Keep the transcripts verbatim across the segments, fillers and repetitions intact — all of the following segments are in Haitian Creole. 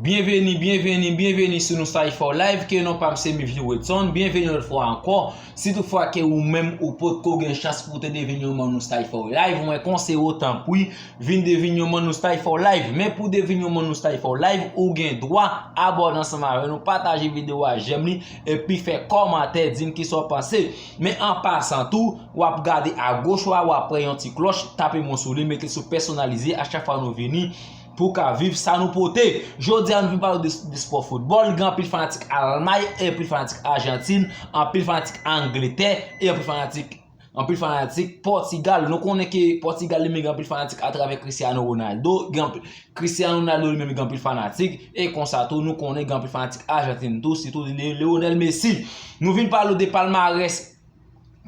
Byenveni, byenveni, byenveni sou Nou Style for Life, ke non pa m se Mivly Wedson. Byenveni yon lòt fwa ankò. Si toutfwa ke ou menm ou potko gen chans pou te devin yon manm Nou Style for Life, mwen konseye w tanpri vin devin yon manm Nou Style for Life. Men pou devin yon manm Nou Style for Life, ou gen dwa abòne ansanm avè nou, pataje videyo a, jèm li, epi fè kòmantè, di n kisa w panse. Men an pasan tou, w ap gade agoch ou a, w ap wè yon ti klòch, tape m sou li, mete sou pèsonalize, a chak fwa nou vini, pou w ka viv sa nou pote. Jodi a, nou vin pale de, de spò foutbòl. Gen anpil fanatik Almay, anpil fanatik Ajantin, anpil fanatik Angletè, e anpil fanatik, anpil fanatik Pòtigal. Nou konnen ke Pòtigal li menm gen anpil fanatik atravè Cristiano Ronaldo. Gen anpil, Cristiano Ronaldo li menm gen anpil fanatik. E konsa tou, nou konnen gen anpil fanatik Ajantin tou, sitou Lionel Messi. Nou vin pale de palmarès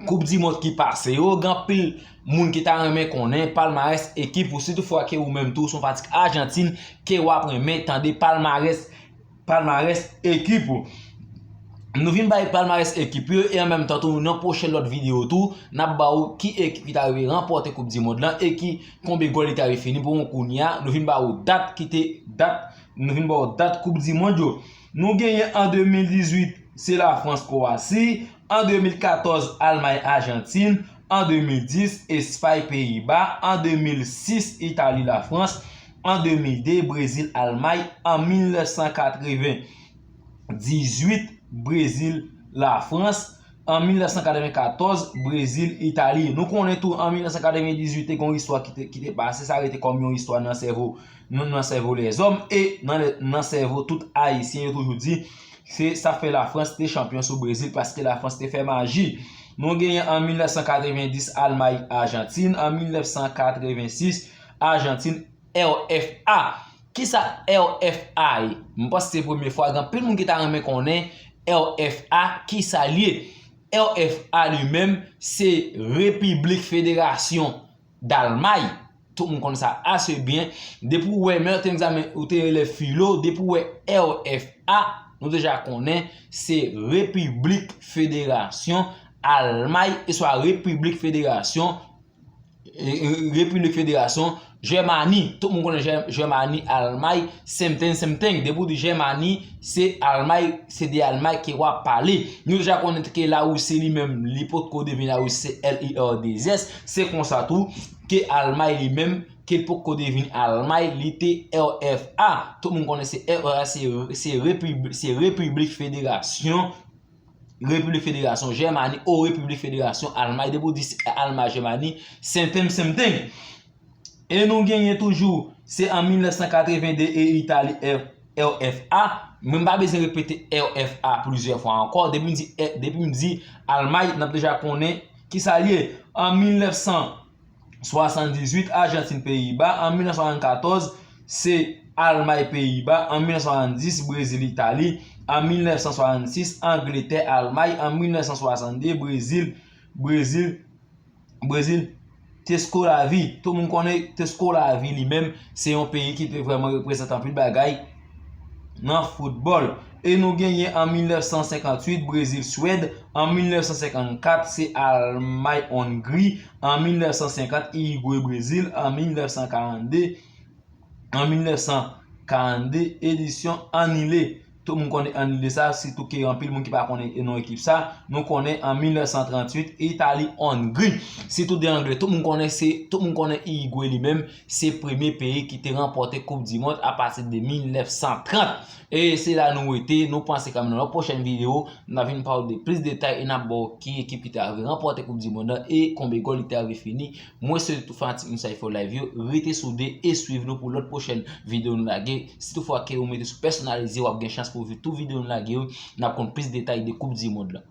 Koup di mond ki pase yo, gen anpil moun ki ta renmen konnen palmarès ekip ou, si toutfwa ke ou menm tou se yon fanatik Ajantin, ke w ap renmen tande palmarès, palmarès ekip ou. Nou vin bay palmarès ekip yo, e an menm tan tou, nan pwochèn lòt videyo tou, n ap ba ou ki ekip ki ta rive ranpòte Koup di mond lan e ki, konbyen gòl li ta rive fini. Pou kounye a, nou vin ba ou dat ki te, dat, nou vin ba ou dat Koup di mond yo. Nou genyen an de mil dizuit, se Lafrans, Kwowasi. An de mil katòz, Almay, Ajantin. An de mil dis, Espay, Peyiba. An de mil sis, Itali, Lafrans. An de mil de, Brezil, Almay. An mil nèf san katrevendizuit, Brezil, Lafrans. An mil nèf san katrevenkatòz, Brezil, Itali. Nou konnen tou, an mil nèf san katrevendizuit, te gen yon istwa ki te, ki te pase, sa rete kòm yon istwa nan sèvo, nan, nan sèvo lèzòm e nan, nan sèvo tout Ayisyen. Yo toujou di, se sa fè Lafrans te chanpyon sou Brezil, paske Lafrans te fè maji. Nou genyen an mil nèf san katrevendis Almay, Ajantin, an mil nèf san katrevensis, Ajantin, R F A. Kisa R F A ye? M panse se premye fwa, gen anpil moun ki ta renmen konnen R F A, kisa l ye. R F A li menm, se Repiblik Federasyon Dalmay. Tout moun konn sa ase byen. Depi w wè, menm lè w te egzamen, ou te elèv filo, depi w wè R F A, nou deja konnen se Repiblik Federasyon Almay, e swa Repiblik Federasyon, e, e, Repiblik Federasyon Jèmani. Tout moun konnen Jè-, Jèmani, Almay, same thing, same thing. Depi w di Jèmani, se Almay, se de Almay ke w ap pale. Nou deja konnen ke Larisi li menm, li potko devni Larisi, se L I R deux S. Se konsa tou ke Almay li menm, ke l potko devni Almay, li te R F A. Tout moun konnen se R F A, se, se Repib-, se Repiblik Federasyon, Repiblik Federasyon Jèmani, o Repiblik Federasyon Almay. Depi w di se Almay, Jèmani, same thing, same thing. E nou genyen toujou, se an mil nèf san katrevende e Itali F-, R F A. Mwen m pa bezwen repete R F A plizyè fwa ankò. Depi m di, depi m di Almay, n ap deja konnen kisa l ye. An mil nèf san swasanndizuit, Ajantin, Peyiba. An mil nèf san swasannkatòz, se Almay, Peyiba. An mil nèf san swasanndis, Brezil, Itali. An mil nèf san swasannsis, Angletè, Almay. An mil nèf san swasannde, Brezil, Brezil, Brezil, Tescolavi. Tout moun konnen Tescolavi li menm, se yon peyi ki te vrèman reprezante anpil bagay nan foutbòl. E nou genyen an mil nèf san senkantuit, Brezil, Swèd. An mil nèf san senkannkat, se Almay, Ongri. An mil nèf san senkant, Irigwe, Brezil. An mil nèf san karannde, an mil nèf san karannde, edisyon anile. Tout moun konnen anile sa, sitou ke anpil moun ki pa konnen non ekip sa. Nou konnen an mil nèf san tranntuit, Itali, Ongri. Sitou de Angle, tout moun konnen se, tout moun konnen Irigwe li menm, se premye peyi ki te ranpòte Koup di mond apati de mil nèf san trant. E se la nou rete, nou panse kanmenm nan yon pwochèn videyo, n a vin pale w de plis detay e n ap ba w ki ekip ki te rive ranpòte Koup di mond lan e konbyen gòl li te rive fini. Mwen se tou fanatik Nou Style for Life yo, rete soude e swiv nou pou lòt pwochèn videyo nou lage. Si toutfwa ke ou mete sou pèsonalize, w ap gen chans pou w viv tout videyo nou lage yo, n ap konn plis detay de Koup di mond lan.